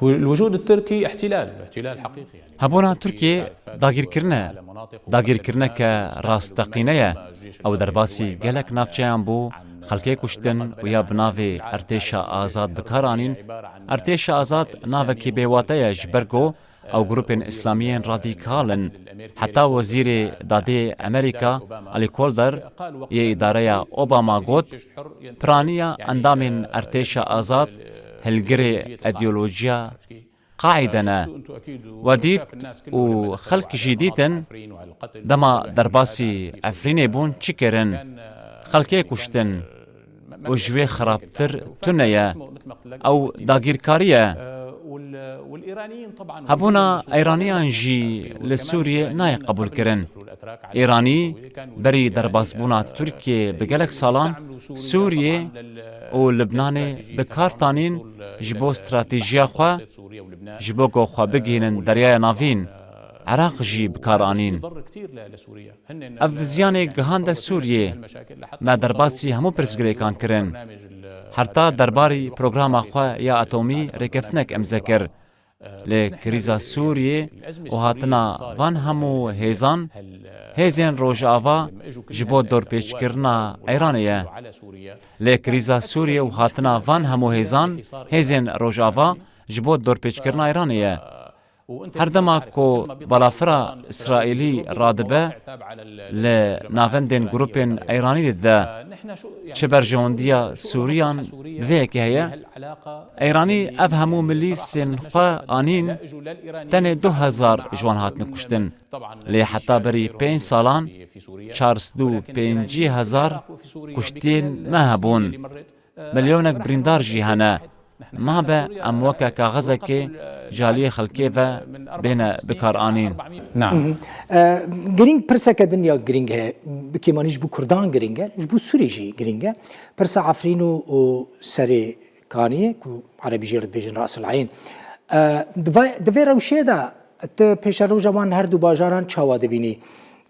الوجود التركي احتلال، احتلال حقيقي يعني. Hebûna Tirkiyê dagîrkirin e. Dagîrkirineke rasteqîne ye. Ew derbasî gelek navçeyan bû, xelkê kuştin û ya bi navê Ertêşa Azad bi kar anîn. Ertêşa Azad navekî bêwate ye ji ber ku ew grûpên îslamiyên radîkal in. Heta wezîrê dadê Amerîka, Alî Kolder, yê îdareya Obama got, piraniya endamên Ertêşa Azad hilgirê îdeolojiya Qaîde ne. We dît û xelk jî dîtin, dema derbasî Efrînê bûn çi kirin? Xelkê kuştin û ji wê xirabtir tune ye. Ew dagîrkarî ye. Hebûna Îraniyan jî li Sûriyê nayê qebûlkirin. Îranî berî derbasbûna Tirkiyê bi gelek salan Sûriyê û Libnanê bi kar tanîn ji bo stratejiya xwe, ji bo ku xwe bigihînin Deryaya Navîn. Iraq jî bi kar anîn. Ev ziyanê gihande Sûriyê. Me derbasî hemû pirsgirêkan kirin. Heta derbarî programa xwe ya atomî rêkeftinek imze kir. Lê krîza Sûriyê û hatina van hemû hêzan, hêzên Rojava ji bo dorpêçkirina Îranê ye. Lê krîza Sûriyê û hatina van hemû hêzan, hêzên Rojava ji bo dorpêçkirina Îranê ye. Her dema ku balafira Îsraîlî radibe, li navendên grûpên Îranî dide, çi berjewendiya Sûriyan bi vê yekê heye? Îranî ev hemû milîsên xwe anîn, tenê du hezar ji wan hatine kuştin. Lê heta berî pênc salan çar sed û pêncî hezar kuştiyên me hebûn. Milyonek birîndar jî hene. Mabe em weke kaxezekê ji aliyê xelkê ve bêne bikaranîn. نعم. E, girîng, pirseke din ya girîng heye. Bi kêmanî ji bo Kurdan girîng e, ji bo Sûrî jî girîng e. Pirsa Efrîn û, û Serê Kaniyê, ku Erebî jê re dibêjin Ras el Eyn. E, di vê, di vê rewşê de tu pêşeroja wan her du bajaran çawa dibînî?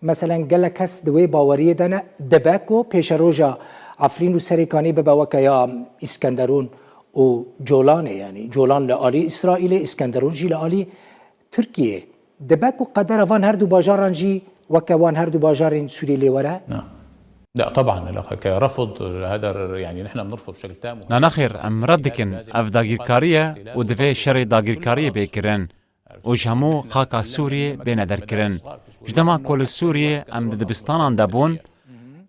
Meselen, gelek kes di wê baweriyê de ne, dibe ku pêşeroja Efrîn û Serê Kaniyê bibe weke ya Îskenderûn û Colanê, yanî Colan li alî Îsraîlê, Îskenderûn jî li alî Tirkiyê. Dibe ku qedera van her du bajaran jî weke wan her du bajarên Sûriyê lê were? لا. لا، طبعًا، الأخ، كرفض هذا الر-، يعني، نحن بنرفض بشكل تام. Na, nexêr, em red dikin. Ev dagîrkarî ye û divê şerê dagîrkariyê bê kirin û ji hemû xaka Sûriyê bêne derkirin. Ji dema ku li Sûriyê em di dibistanan de bûn,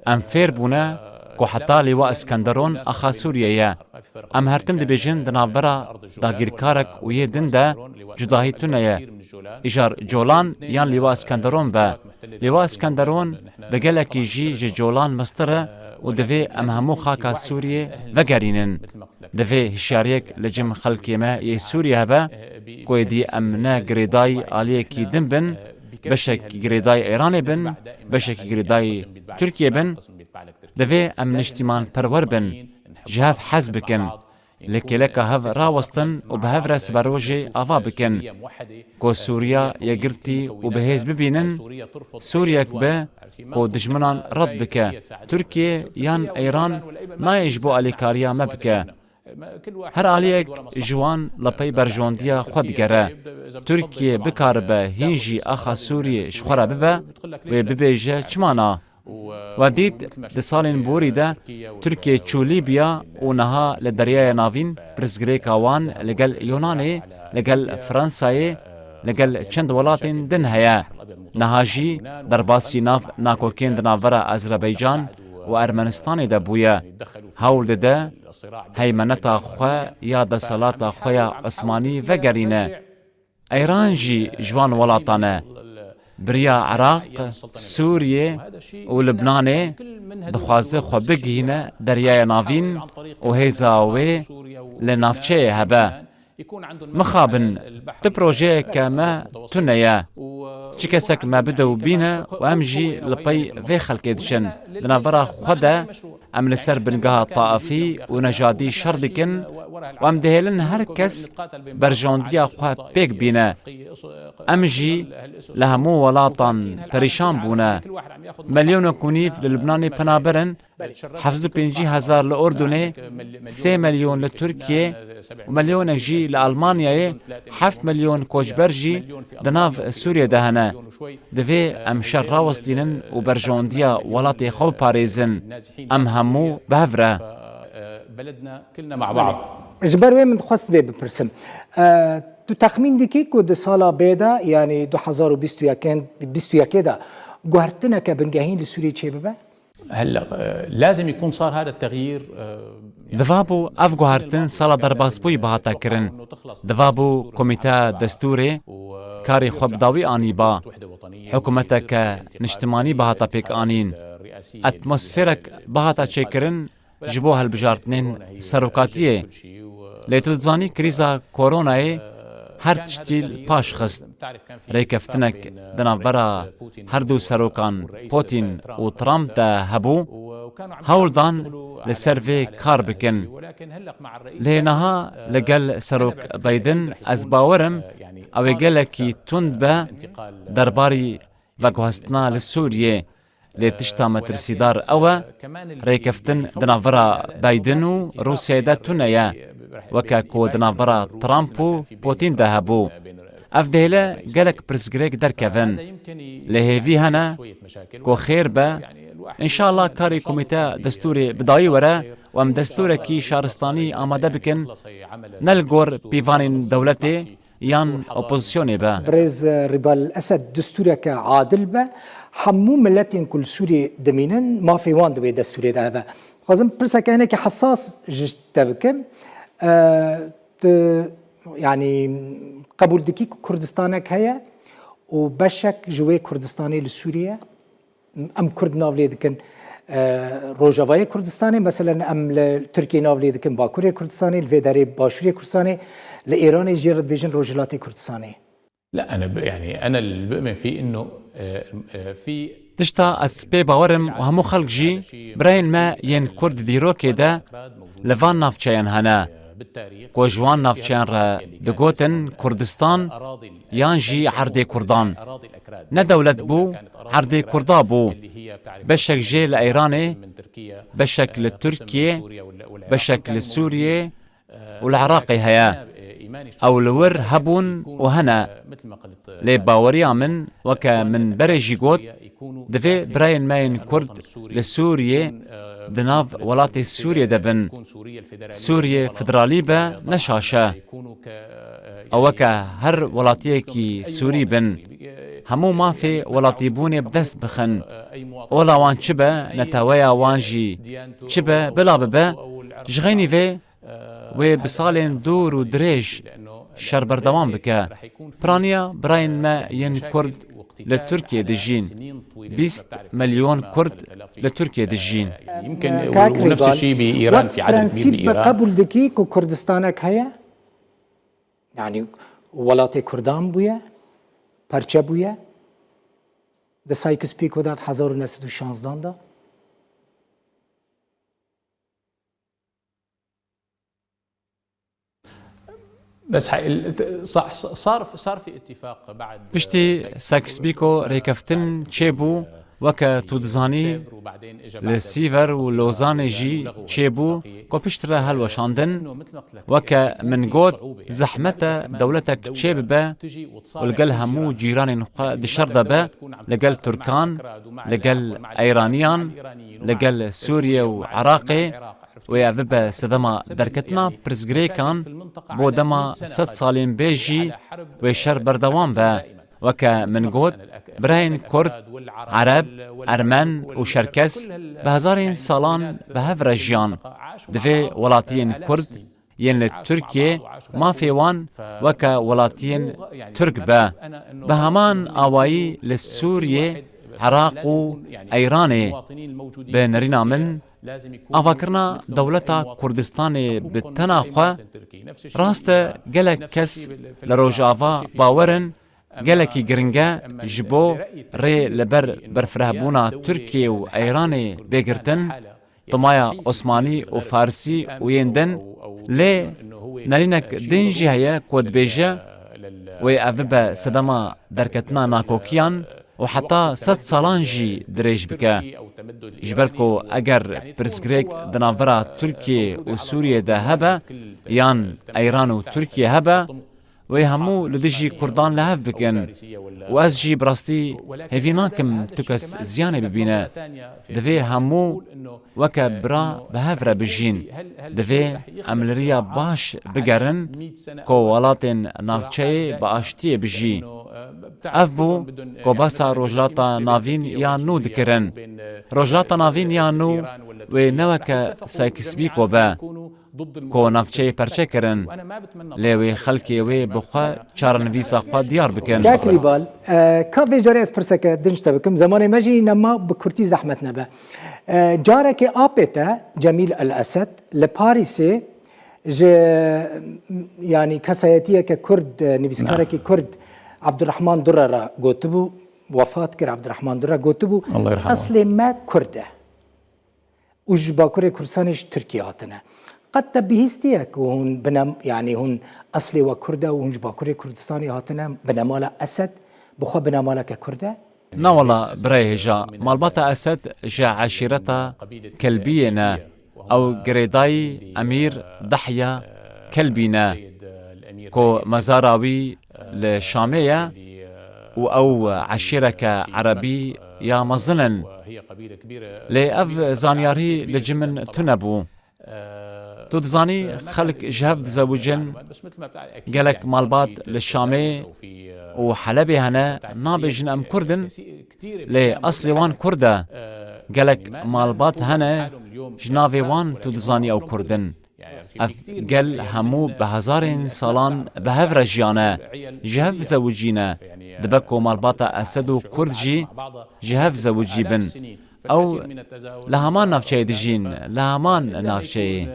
em fêr bûne ku heta Lîwa Îskenderon axa Sûriyê ye. Em her tim dibêjin di navbera dagîrkarek û yê din de cudahî tune ye. Îcar Colan yan Lîwa Îskenderon be. Lîwa Îskenderon bi gelekî jî ji Colan mestir e û divê em hemû xaka Sûriyê vegerînin. Divê hişyariyek li cem xelkê me yê Sûriyê hebe, ku êdî em ne girêdayî aliyekî din bin, beşek girêdayî Îranê bin, beşek girêdayî Tirkiyê bin. Divê em niştîmanperwer bin, ji hev hez bikin, li kêleka hev rawestin û bi hev re siberojê ava bikin, ku Sûriya yekgirtî û bi hêz bibînin, Sûriyek be ku dijminan red bike. Tirkiye yan Îran nayê ji bo alîkariya me bike. Her aliyek ji wan li pey berjewendiya xwe digere. Tirkiye bikaribe hîn jî axa Sûriyê ji xwe re bibe, wê bibêje çima na? We dît, di salên borî de Tirkiye çû Lîbya û niha li Deryaya Navîn pirsgirêka wan li gel Yunanê, li gel Fransayê, li gel çend welatên din heye. Niha jî derbasî nav nakokên di navbera Azerbaycan û Ermenistanê de bûye. Hewl dide heymeneta xwe ya desthilata xwe ya Osmanî vegerîne. Îran jî ji wan welatan e. Bi riya Iraq, Sûriyê û Libnanê dixwaze xwe bigihîne Deryaya Navîn û hêza wê li navçeyê hebe. Mixabin, ti projeyeke me tune ye. Çi kesek me bide û bîne û em jî li pey vê xelkê diçin. Di navbera xwe de em li ser bingeha taifî û nejadî şer dikin û em dihêlin her kes berjewendiya xwe pêk bîne. Em jî li hemû welatan perîşan bûne. Milyonek û nîv li Libnanê penaber in, heft û pêncî hezar li Urdunê, sê milyon li Tirkiye û milyonek jî li Almanyayê, heft milyon koçber jî di nav Sûriyê de hene. Divê em şer rawestînin û berjewendiya welatê xwe biparêzin. Em hemû bi hev re. Ji ber wê min dixwest vê bipirsim. E, tu texmîn dikî ku di sala bê de, yanî du hezar û bîst û yekê, bîst û yekê de guhertineke bingehîn li Sûriyê çêbibe? هلأ، آه، لازم يكون صار هذا التغيير، آه، Diva bû ev guhertin sala derbasbûyî bihata kirin. Diva bû komîteya destûrê karê xwe bi dawî anîba. Hikûmeteke niştimanî bihata pêk anîn. Atmosferek bihata çêkirin ji bo hilbijartinên serokatiyê. Lê tu dizanî krîza koronayê her tiştî li paş xist. Rêkeftinek di navbera her du serokan Putin û Trump de hebû, hewl dan li ser vê kar bikin. Lê niha li gel Serok Biden ez bawer im ew ê gelekî tund be derbarî veguhestina li Sûriyê. Lê tişta metirsîdar ew e, rêkeftin di navbera Biden û Rûsyayê de tune ye, weke ku di navbera Trump û Putin de hebû. Ev dihêle gelek pirsgirêk derkevin. Lê hêvî hene ku xêr be. Înşallah karê komîteya destûrê bi dayî were û em destûrekî şaristanî amade bikin, ne li gor pîvanên dewletê, yan opozisyonê be. Birêz Rîbal Esed, destûreke adil be, hemû miletên ku li Sûriyê dimînin, mafê wan di wê destûrê de hebe. Dixwazim pirseke hinekî hesas ji te bikim. E, tu, yanî qebûl dikî ku Kurdistanek heye û beşek ji wê Kurdistanê li Sûriyê ye? Em Kurd nav lê dikin, e, Rojavayê Kurdistanê, meselen em li Tirkiyê nav lê dikin Bakurê Kurdistanê, li vê derê Başûrê Kurdistanê, li Êranê jê re dibêjin Rojhilatê Kurdistanê. لا، أنا ب-، يعني، أنا اللي بؤمن فيه إنه، آه، آه، في Tişta ez pê bawer im û hemû xelk jî, birayên me yên Kurd di dîrokê de li van navçeyan hene. Ku ji wan navçeyan re digotin Kurdistan yan jî erdê Kurdan. Ne dewlet bû, erdê Kurda bû. Beşek jê li Îranê, beşek li Tirkiyê, beşek li Sûriyê û li Iraqê heye. Ew li wir hebûn û hene. Lê baweriya min, weke min berê jî got, divê birayên me yên Kurd li Sûriyê di nav welatê Sûriyê de bin. Sûriyê federalî be, ne şaş e. Ew weke her welatiyekî Sûrî bin. Hemû mafê welatîbûnê bi dest bixin. Ola wan çi be, neteweya wan jî çi be, bila bibe, ji xeynî vê wê bi salên dûr û dirêj şer berdewam bike. Piraniya birayên me yên Kurd li Tirkiyê dijîn. Bîst milyon Kurd li Tirkiyê dijîn. يمكن، Kak ونفس Rîbal, الشيء بإيران، wek في عدد كبير prensîp bi بإيران. Qebûl dikî ku Kurdistanek heye? Yanî welatê Kurdan bûye, perçe bûye. Di Sykes-Picot de hezar û neh sed û şanzdan de. بس حي-، ال-، صح، صار، صار في اتفاق بعد Piştî Sykes-Picot rêkeftin çêbû, weke tu dizanî, li Sîver û Lozanê jî çêbû, ku piştre helweşandin. Weke min got, zehmet e dewletek çêbibe û li gel hemû cîranên xwe di şer de be, li gel Tirkan, li gel Eyraniyan, li gel Sûriye û Iraqê, wê ev bibe sedema derketina pirsgirêkan bo dema sed salên bê jî wê şer berdewam be. Weke min got, birayên Kurd, Ereb, Ermen û Şerkes bi hezarên salan bi hev re jiyan. Divê welatiyên Kurd yên li Tirkiyê mafê wan weke welatiyên Tirk be. Bi heman awayî li Sûriyê, Iraq û Eyranê. Bi nerîna min, avakirina dewleta Kurdistanê bi tena xwe, rast e, gelek kes li Rojava bawer in, gelekî giring e ji bo rê li ber berfirehbûna Tirkiyê û Eyranê bê girtin, tomaya Osmanî û Farsî û yên din, lê nerînek din jî heye ku dibêje wê ev bibe sedema derketina nakokiyan û heta sed salan jî dirêj bike. Ji ber ku eger pirsgirêk di navbera Tirkiyê û Sûriyê de hebe, yan Eyran û Tirkiye hebe, wê hemû li dijî Kurdan li hev bikin. Û ez jî bi rastî hêvî nakim tu kes ziyanê bibîne. Divê hemû weke bira bi hev re bijîn. Divê em li riya baş bigerin ku welatên navçeyê bi aştiyê bijî. Ev bû ku behsa Rojhilata Navîn ya nû dikirin. Rojhilata Navîn ya nû wê ne weke Sykes-Picot be. Ku navçeyê perçe kirin, lê wê xelkê wê bi xwe çarenivîsa xwe diyar bikin. Kak Rîbal, e, ka vê carê ez pirseke din ji te bikim, zemanê me jî nema, bi kurtî zehmet nebe. E, carekê apê te, Cemîl El Esed, li Parîsê Ji, yanî, kesayetiyeke Kurd, nivîskarekî Kurd, Abdurrahman Durre re gotibû, wefat kir Abdurrahman Durre, gotibû, Allah yerhama. Eslê me Kurd e. Û ji Bakurê Kurdistanê ji Tirkiye hatine. Qet te bihîstiye ku hûn binem-, yanî hûn eslê we Kurd e û hûn ji Bakurê Kurdistanê hatine, binemala Esed, bi xwe binemaleke Kurd e? Na wela birayê hêja, malbata Esed ji eşîreta Kelbiyê ne. Ew girêdayî Emîr Dehya Kelbî ne, ku mezara wî li Şamê ye û ew eşîreke erebî ya mezin in. Lê ev zanyarî li cih min tune bû. Tu dizanî, xelk ji hev dizewicin, gelek malbat li Şamê û Helebê hene, nabêjin em Kurd in, lê eslê wan Kurd e. Gelek malbat hene, ji navê wan tu dizanî ew Kurd in. Ev gel hemû bi hezarên salan bi hev re jiyane, ji hev zewicîne. Dibe ku malbata Esed û Kurd jî ji hev zewicî bin. Ew li heman navçeyê dijîn, li heman navçeyê.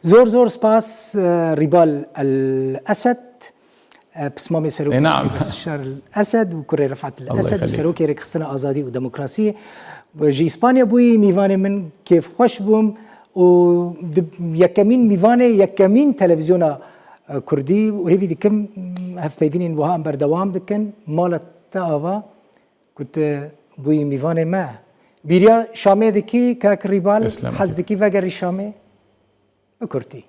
Zor zor spas, e, Rîbal El Esed, e, pismamê Serok Ê, naam. Piştgirê Beşar El Esed û kurê Refat El Allah Esed û yexlîk. Serokê Rêkxistina Azadî û Demokrasiyê. Ji Îspanya bûyî, mîvanê min kêfxweş bûm û di yekemîn mîvanê yekemîn televîzyona, e, Kurdî û hêvî dikim hevpeyvînên wiha em berdewam bikin. Mala te ava ku tu bûyî mîvanê me. Bîriya Şamê dikî, kak Rîbal, Eslem, hez dikî vegerî Şamê? Bi kurtî.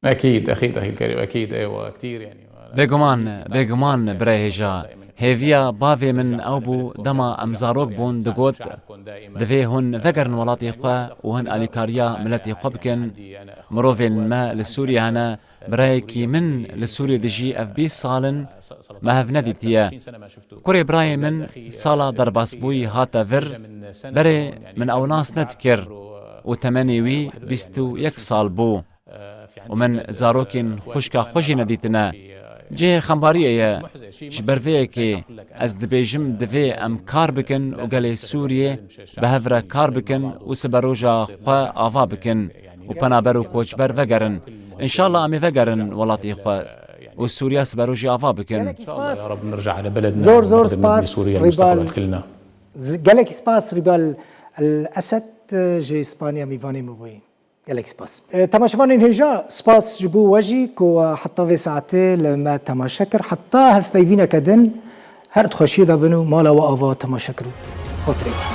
Ekîd, ekîd, ekîd, Kerîm, ekîd, eywa, ketîr, yanî. Bêguman, bêguman, birayê hêja. Hêviya bavê min ew bû, dema em zarok bûn, digot, divê hûn vegerin welatê xwe û hûn alîkariya miletê xwe bikin. Mirovên me li Sûriyê hene, birayekî min li Sûriyê dijî, ev bîst sal in me hev nedîtiye. Kurê birayê min sala derbasbûyî hate vir, berê min ew nas nedikir û temenê wî bîst û yek sal bû. Û min zarokên xwişka xwe jî nedîtine. Cihê xembariyê ye. Ji ber vê yekê ez dibêjim, divê em kar bikin û gelê Sûriyê bi hev re kar bikin û siberoja xwe ava bikin û penaber û koçber vegerin. Înşallah em ê vegerin welatê xwe û Sûriya siberojî ava bikin. Gelekî spas. Zor, zor spas, Rîbal. Z-, gelekî spas, Rîbal El Esed, ji Îspanya mîvanê min bûyî. Gelek spas. E, temaşevanên hêja, spas ji bo we jî ku heta vê saetê li me temaşe kir. Heta hevpeyvîneke din, her di xweşiyê de bin û mala we ava temaşe kir û xotirê.